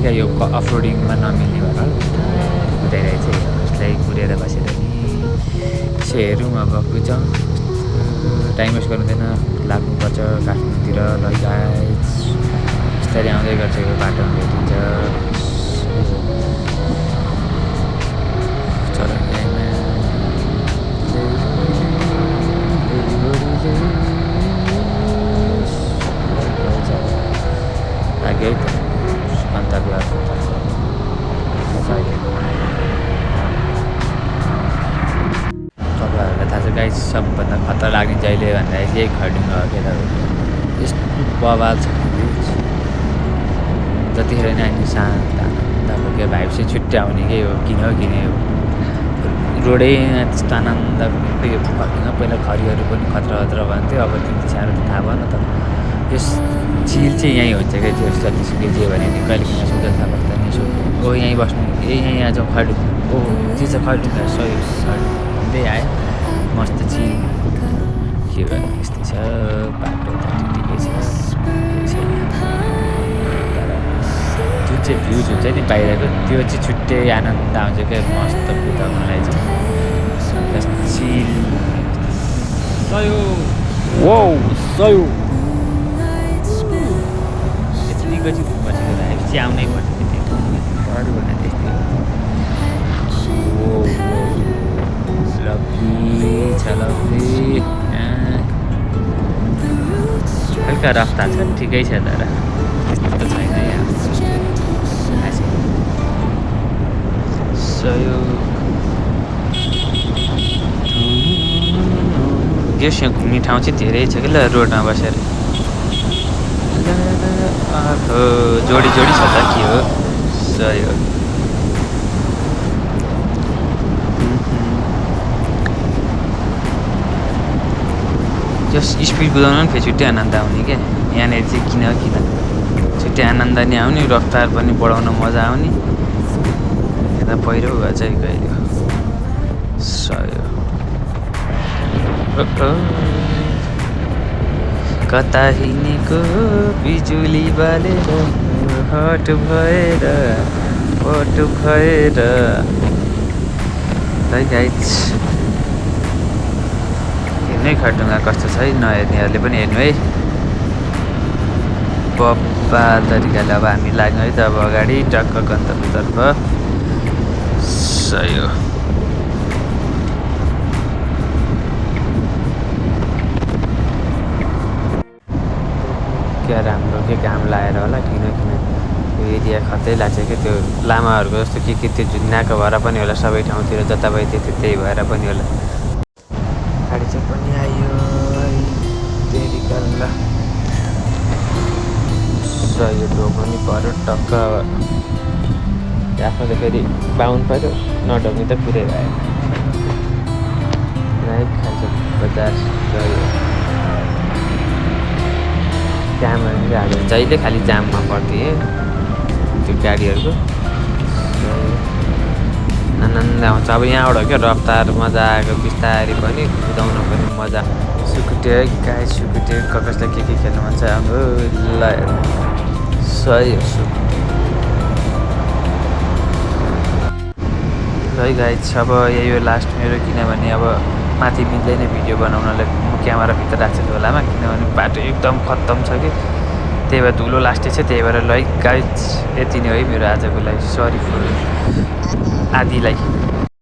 क्या यो अफरोडिङमा नमिल्ने भएर कुदाइरहेछ यसलाई कुदेर बसेर नि यसो हेरौँ अब कुदाउँ टाइम वेस्ट गर्नुहुँदैन लाग्नुपर्छ काठमाडौँतिर ल गाइस बिस्तारै आउँदै गर्छ यो बाटोमा भेटिन्छ लाग्यो है त गन्तव्यको तर्फ तपाईँहरूलाई थाहा छ गाइस सबभन्दा खतरा लाग्ने जहिले भन्दाखेरि चाहिँ खरडुङ्गा हो क्या तपाईँको यस्तो बवाल छ जतिखेर नि हामी शान्त आनन्दको क्या भाइब चाहिँ छुट्टै आउने के हो किन रोडै त्यस्तो आनन्द खरडुङ्गा पहिला खरीहरू पनि खतरा भन्थ्यो अब त्यति साह्रो त थाहा भएन तर यस झिल चाहिँ यहीँ हुन्छ क्या त्यो जतिसुकै जे भने नि कहिले किन सुत्दा थाहा पर्दैन यसो ओ यहीँ बस्नु यहीँ आज खरडुङ्गा ओहो जे छ खरडुङ्गा सही भन्दै आयो मस्त झिल के गर्नु यस्तै छ बाटो त ठिकै छ जुन चाहिँ भ्युज हुन्छ नि बाहिरको त्यो चाहिँ छुट्टै आनन्द आउँछ क्या मस्त कुदाउनलाई चाहिँ झिल सयो वो सयो यतिको चाहिँ बसेपछि आउनै पर्छ अरू भन्दा त्यस्तै हो लभली छ लभली हल्का रफ्तार छ ठिकै छ तर त्यस्तो छैन है यो घुम्ने ठाउँ चाहिँ धेरै छ कि ल रोडमा बसेर जोडी छ त के हो सहयोग त्यो स्पिड कुदाउनु पनि फेरि छुट्टै आनन्द आउने क्या यहाँनिर चाहिँ किन छुट्टै आनन्द नि आउने रफ्तार पनि बढाउन मजा आउने यता पहिरो भए चाहिँ कहिले सहयोग कता हिँडेको बिजुली बालेर हट भएर है गाइस हेर्नै खरडुङ्गा कस्तो छ है नहेर्नेहरूले पनि हेर्नु है बब्बा तरिकाले अब हामी लाग्यौँ है त अब अगाडि टक्क गन्तव्यतर्फ सही हो क्या राम्रो के घाम लागेर होला किन यो एरिया खतै लाग्छ क्या त्यो लामाहरूको जस्तो के त्यो झुन्नाको भएर पनि होला सबै ठाउँतिर जताभाइ त्यही भएर पनि होला गाडी चाहिँ पनि आयो त्यही कारण यो ढोग्नु पऱ्यो टक्क आफ्नो त फेरि बाहुन पऱ्यो नढोग्ने त पुरै भयो राइट खान्छ बजार गयो जामहरू पनि हाल्यो जहिले खालि जाममा पर्थेँ त्यो गाडीहरूको आनन्द आउँछ अब यहाँबाट क्या रफ्तार मजा आएको बिस्तारै पनि कुदाउन पनि मजा सुकुटे है गाई सुकुटे कसलाई के खेल्नु मन छ हाम्रो ल सही हो है गाइज अब यही हो लास्ट मेरो किनभने अब माथि मिल्दैन भिडियो बनाउनलाई म क्यामेराभित्र राख्छु झोलामा किनभने बाटो एकदम खत्तम छ कि त्यही भएर धुलो लास्टै छ त्यही भएर ल गाइज यति नै है मेरो आजको लागि सरी फर आदिलाई